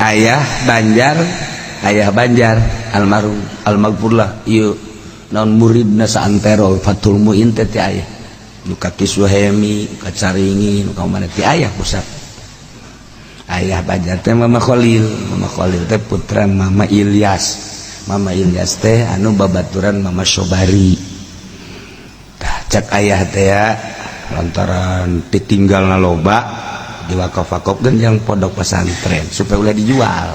Ayah Banjar, ayah Banjar almarhum almaghfurlah ieu naon muridna saantero Fathul Muin teh ti ayah. Nu ka Ki Suhemi, nu ka Caringin, nu ka mana ti ayah pusat. Ayah Banjar teh Mama Khalil, Mama Khalil teh putra Mama Ilyas. Mama Ilyas teh anu babaturan Mama Sobari. Tah cek ayah teh ya, lantaran ditinggalna loba diwakaf-wakafkeun jeung pondok pesantren supaya ulah dijual.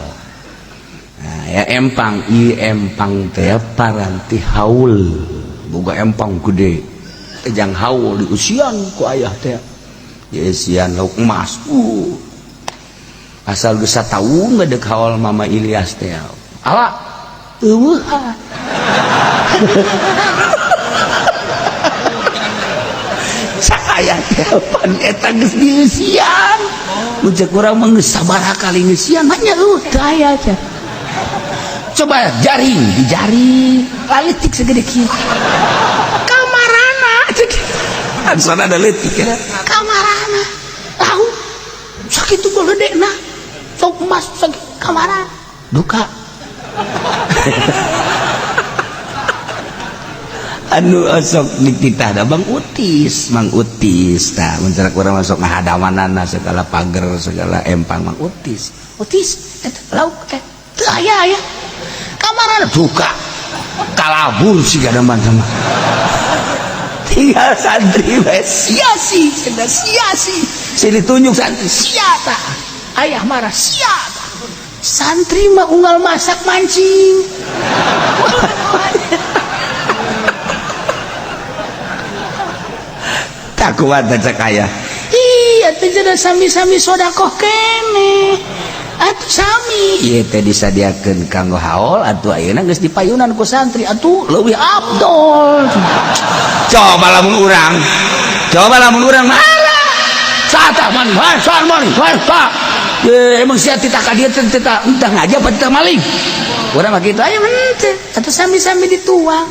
Nah, ya empang, ieu empang teh paranti haul. Boga empang gede. Teh jang haul diusian ku ayah teh. Dieusian lauk emas. Asal geus sataun gedek haul Mama Ilyas teh. Ala eueuh ah. Ayah teh pan eta geus dieusian. Mun cek urang mah geus sabaraha kali ngeusian mah nya eueuh teu aya teh. Coba jaring dijaring laletik segede kieu. Kamarana cek. Ansana da leutik ya. Kamarana. Lauk sakitu geledena. Sok emas sakitu kamarana. Duka. Anu osok dititah da Bang Utis, Mang Utis tah mun cara urang masuk ngahadamanana segala pager segala empang Mang Utis. Utis eta lauk teh teu aya aya. Kamarana duka. Kalabur siga man sama. Tinggal santri bae sia sih, cenah sia sih. Si ditunjuk santri sia tah. Ayah marah sia tah. Santri mah unggal masak mancing. Tak kuat cek ayah. Iya teh cenah sami-sami sodakoh keneh. Atuh sami ieu teh disadiakeun kanggo haul atuh ayeuna geus dipayunan ku santri atuh leuwih abdol. Coba lamun urang. Coba lamun urang marah. Satah man, san maling, pak. Ye emang sia titah ka dieu teh titah entah ngaji apa titah maling. Urang mah kitu aya henteu. Atuh sami-sami dituang.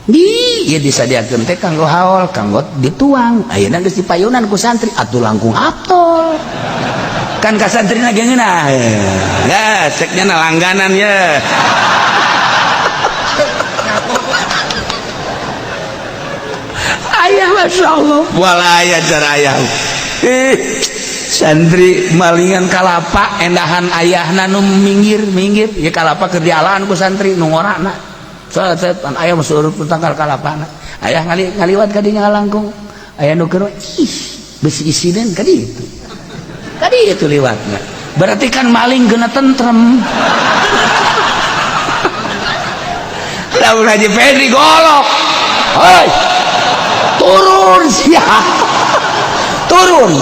Di ieu disadiakeun teh kanggo haul, kanggo dituang. Ayeuna geus dipayunan ku santri atuh langkung abdol. Kan ka santri lagi ngeunah. Ya, ceknya na langganan ya. Ayah Masya Allah. Walaya cara ayah. Santri malingan kalapa endahan ayahna nu minggir-minggir ya kalapa keur dialaan ku santri nu ngorana. Set pan ayah mah urut tangkal kalapana. Ayah ngaliwat ka dinya ngalangkung. Aya nu keur ih besi isinen ka ditu. Tadi itu liwatnya. Berarti kan maling kena tentrem. Lamun Haji Fedri golok. Hoi. Turun sia. Turun.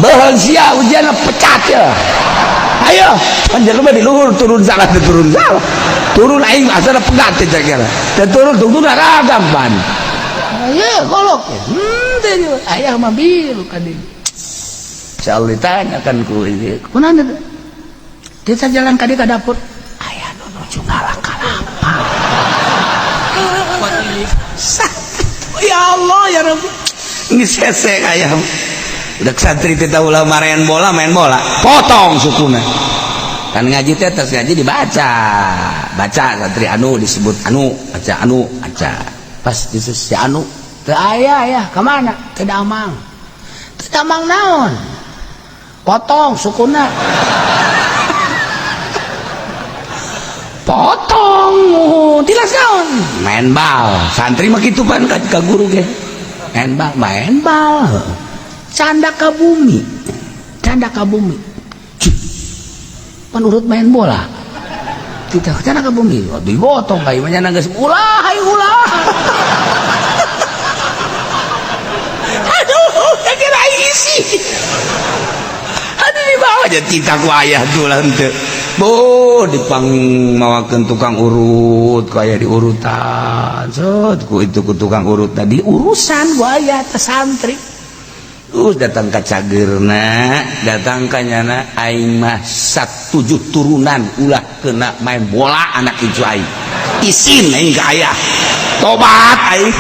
Beuheung sia ujianna pecat ya. Ayo, panjang mah di luhur turun salah turun salah. Turun aing asal pegat teh kira. Teu turun tungtung ragam pan. Ayo golok. Teh ayah mah biru ka dieu. Insyaallah ditanyakan ku ini. Kunaon teh? Kita jalan ka dieu ka dapur. Aya nu nuju ngalah kalapa. Ya Allah ya Rabbi. Geus hese aya. Udah santri teh ulah main bola, main bola. Potong sukuna. Kan ngaji teh tos ngaji dibaca. Baca santri anu disebut anu, baca anu, baca. Pas disebut si anu, teu aya aya ka mana? Teu damang. Teu damang naon? Potong sukuna. Potong tilas naon? Main bal. Santri mah kitu pan ka guru ge. Main bal, main bal. Canda ka bumi. Canda ka bumi. Pan urut main bola. Kita canda ka bumi. Digotong ka ieu mah nya geus ulah hayu ulah. Aduh, kira isi. Aduh dibawa aja titah ku ayah tuh lah henteu. Boh dipang mawakeun tukang urut ku ayah diurutan. Set ku itu ku tukang urut tadi urusan ku ayah teh santri. Terus datang ka cageurna, datang ka nyana aing mah 7 turunan ulah kena main bola anak incu aing. Isin aing ka ayah. Tobat aing.